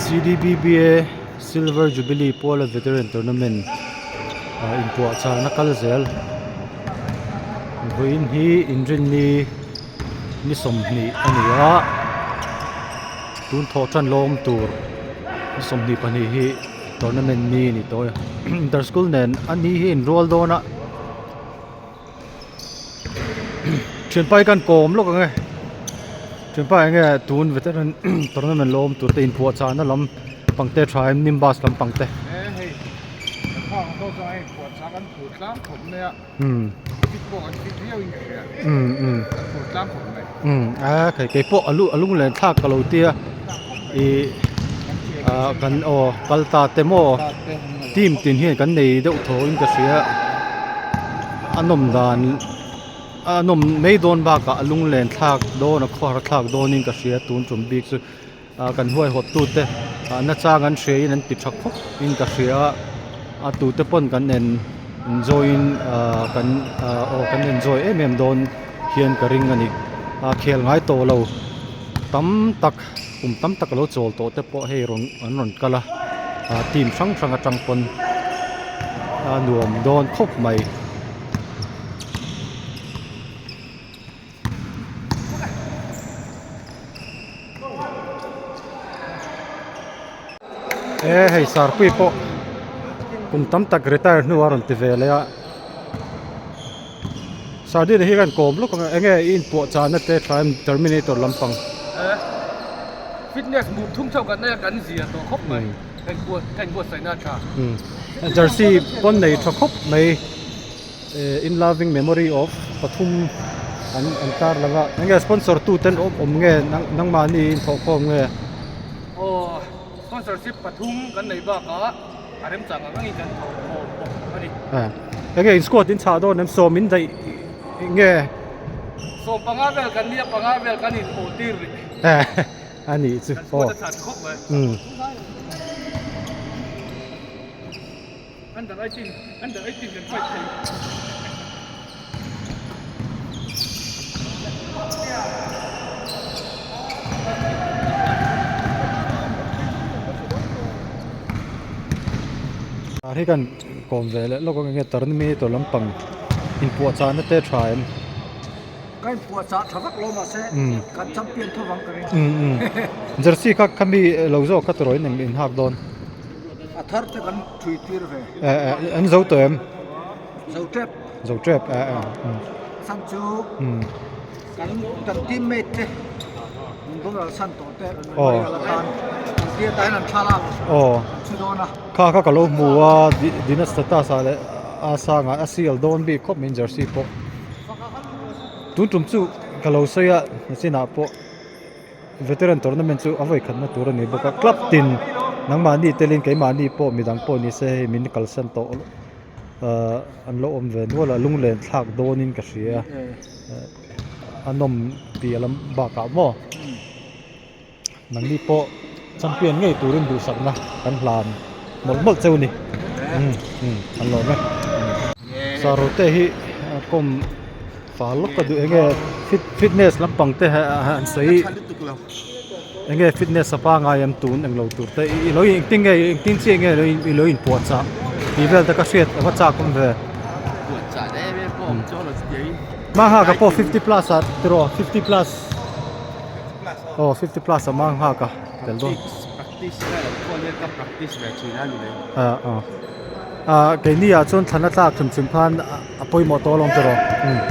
C_D_B_B_A Silver Jubilee Puala Veteran Tournament ah inpuahchahna kal zel vawiin hi inrinni ni 20 a ni a tun thawh tan lawm tur ni 22 hi tournament ni a ni tawh a inter school nen a ni hi a inrual dawn a. Thianpa hi kan kawm lawk ang e thianpa eng nge tun veteran tournament lo awm tur te inphuahchahna lam pang te tha em nimbus lam pang te. A kei kei pawh a lu a lunglen thlak ka lo tia ih ah kan aw kal ta te maw team tin hian kan nei deuh tho in ka hria a nawm dan a nawm mai dawn bakah a lunglen thlak dawn a khawhar thlak dawnin ka hria tun tum bik chu ah kan huaihawt tute ah nachang an hria in an ti tha khawp in ka hria a a tute pawn kan en enjoy in ah kan ah aw kan enjoy em em dawn hian ka ring a ni a khel ngai tawh lo tam tak kum tam tak a lo chawl tawh te pawh hei rawn an rawn kal a ah team hrang hrang atang pawn a nuam dawn khawp mai. E hei sarpui pawh kum tam tak retire hnu a rawn ti ve leh a sardine hi kan kawm lawk ang a enge i inpuah chahna te tha em terminator lampang fitness mum thum chauh kan nei a kan zia tawh khawp mai ka inbuatsaihna a tha jersey pawn nei tha khawp mai. In loving memory of pathum an an tar lang a enge sponsor tu ten awm awm nge nangmahni in thawh khawm nge. Aw sponsorship pathum kan nei bakah a remchang ang angin kan thawh khawm bawk a ni. Enge in squad in chhah dawn em sawm in daih nge. Sawm panga vel kan nia panga vel kan in awh tir rih. A nih chu aw. Kan squad a chhan khawp mai. Under 18 under 18 kan fight thei. Hi kan kawm ve leh lawk ang enge terminator lampang inpuahchahna te tha em. Ka inpuahchah tha vak lo mahse kan champion tho vang ka ring. Jersey kha khami lo zawk kha tawrh in in hak dawn. A thar te kan thui tir ve. Eh an zo tawh em? Zo tep. Zo tep eh eh. San chu kan kan teammate te min boral san tawh te memorial atan an tir ta hian an thla lak an chhu dawn a. Kha kha ka lo hmu a Dina status ah leh a sangah a seal dawn bik khawp mai jersey pawh. Tun tum chu ka lo sawi a nachinah pawh. Veteran tournament chu a vawi khatna tur a ni bawk a club tin nangmahni telin keimahni pawh midang pawh ni se hei min kalsan tawh ahh an lo awm ve nual a lunglen thlak dawnin ka hria a nawm tih a lam bakah maw nangni pawh champion ngei turin duhsakna kan hlan mawlh mawlh cheu a ni an lawm e sarote hi a kawm. Fal lawk ka duh enge fit fitness lampang te han sawi enge fitness a pangai em tun englo tur te i lo engtin nge engtin chiah nge i lo inpuahchah tih vel te ka hriat a va chak awm ve Manghaka pawh 50 plus ah tiraw 50 plus aw 50 plus ah Manghaka tel dawn ah ah. Ah keini ah chuan thlan a tlak hrim hrim khan a pawimawh tawh alawm tiraw umm.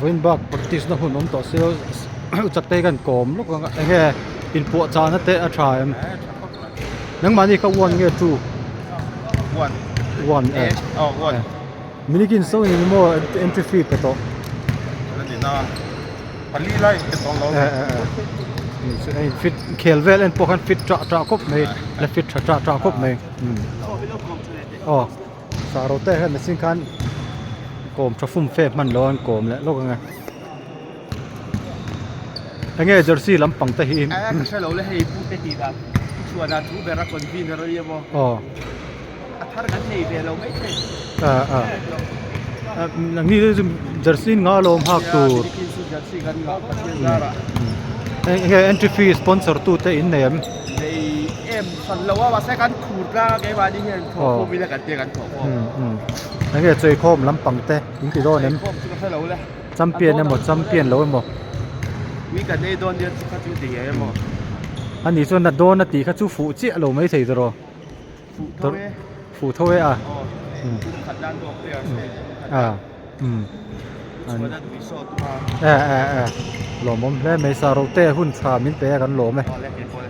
Vawiin bak practice na hun awm tawh se chak te hian kawm lawk ang a enge inpuah chahna te a tha em nangmahni kha one nge two One. One e Oh, one. Minikin so in maw entry fee pe tawh Ala ni na. Pali lai pe tawh lo. E e e. Fit khel vel en pawh khan fit tah tah khawp mai la fit tha tah tah khawp mai. Aw sah ro te hian machine khan kawm tha fum fe hman lo an kawm leh lawk ang e. Enge jersey lampang te hi. A ka hre lo le hei pu te tih dan chhuan ah thu ber a convener a nia maw. Aw. A thar kan nei ve lo mai thei. A a. Nangni chu jersey nga lawm hak tur. Nia Philippines chu jersey kan ngah Pathian zarah. Enge entry fee sponsor tu te in nei em? Nei em hran lo a mahse kan khur tlang a keimahni hian thawh khawm ila kan tia kan thawh khawm. Enge cheikhawm lampang te in ti dawn em? Cheikhawm chu ka hre lo le. Champion emaw champion lo emaw. Mi kan ei dawn nia chu kha chu ti ngei emaw. Ani chuan a dawn a tih kha chu fuh chiah lo mai thei tawh. Fuh tho e. Fuh tho e a. Aw. Kum khat nan bawk player se. A. Um. Chuan a nui sawt a. E e e. Lawmawm hle mai sa rote hun tha min pe a kan lawm e. Aw le keipawh le.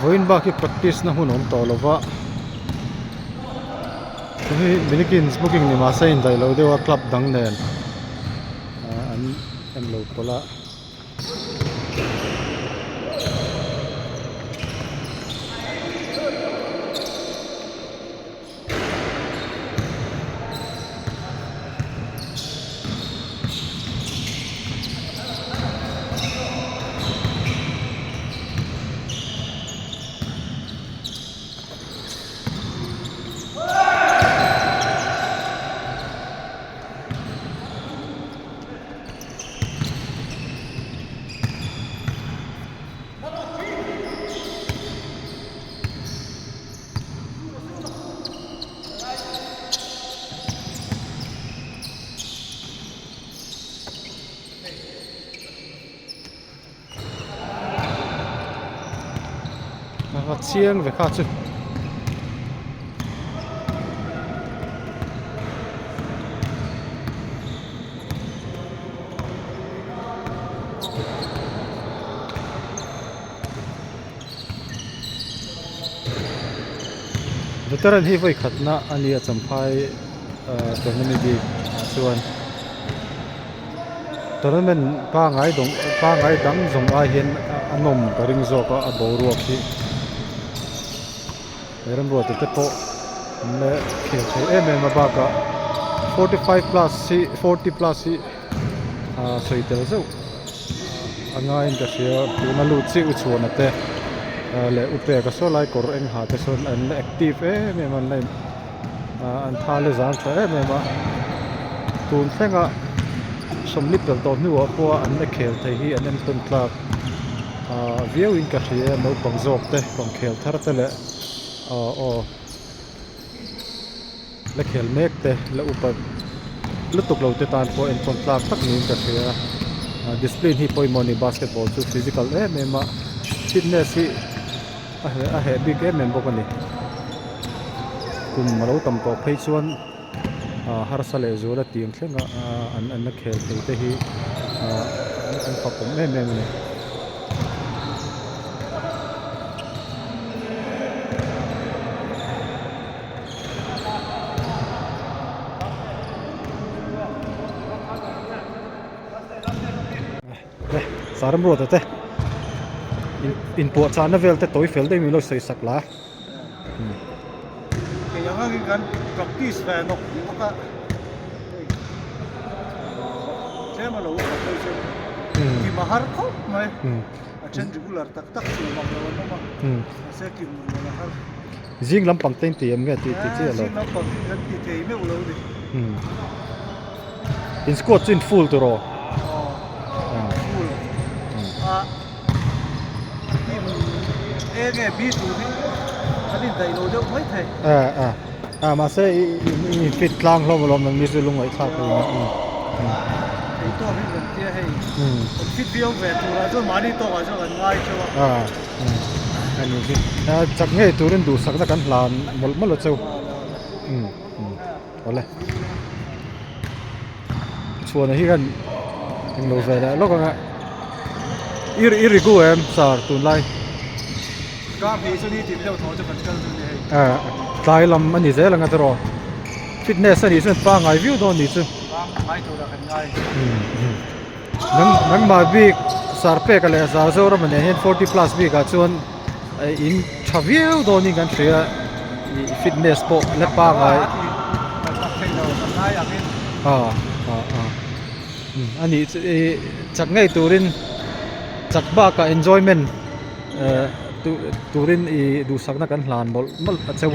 Vawiin bak hi practice na hun a awm tawh lo va hei Milikins booking ni mahse a indaih loh deuh a club dang nen ah an en lo pawlh a. A chiang ve kha chu. Veteran hi vawi khatna a ni a champhai ahh tournament bik chuan tournament pangai dawng pangai dang zawng ai hian a nawm ka ring zawk a a boruak hi he remruata te pawh an la khel thei em em a bakah 45 plus hi 40 plus hi ah sawi tel zeuh a ngaiin ka hria tuna lut chiah u chhuana te ah leh u peka saw lai kawr eng ha te sawn an la active em em a an la in ah an tha le zang tha em em a tun thlenga sawmli pel tawh hnuah pawh an la khel thei hi an entawn tlak ah viau in ka hria naupang zawk te rawn khel thar te leh aw aw. La khel mek te la upa lutuk lo te tan pawh entawn tlak tak niin ka hria a discipline hi pawimawh a ni basketball chu physical em em a fitness hi a heh a heh bik em em bawk a ni kum a lo tam tawh phei chuan ah harsa leh zual a tih ang thleng a an an la khel thei te hi ah an fakawm em em a ni. Saram ruata te inpuah chahna vel te tawi fel deuhin min lo sawi sak la. Kei ang angin kan practice ve nawk nawk a, hei tlem a lo upat deuh chu kim a har khawp mai. A then regular tak tak chu mak lo an awm a, mahse kim rual a har. Zing lampang te in ti em nge tih tih chiah lo. Zing lampang hi kan ti thei meuh lo ni. In squad chu in full tur aw. Aw full. A team A nge B tur hi kan indaih lo deuh mai thei. A a a mahse i in fit tlang hlawm alawm nang ni chu lungngaihthlak a ni. Thei tawk hi kan tia hei. Kan fit viau ve turah chuan mahni tawkah chuan kan ngai theuh a. A. Ani hi chak ngei turin duhsakna kan hlan mawlh mawlh a cheu. Umm umm awle. Chhuana hi khan englo ve leh lawk anga i i rigu em sir tunlai. Kar hnih chu ni tin deuh thaw chu kan kal chu ni hei. Tlai lam a ni zel anga tiraw. Fitness a nih chuan pangai viau dawn ni chu. Pangai turah kan ngai. Nang nangmah bik Sarpeka leh Zazorama nen hian 40 plus bikah chuan in tha viau dawnin kan hria ih fitness pawh la pangai a a a a nih chu ih chak ngei turin chak bakah enjoyment eh turin ih duhsakna kan hlan mawlh mawlh a cheu.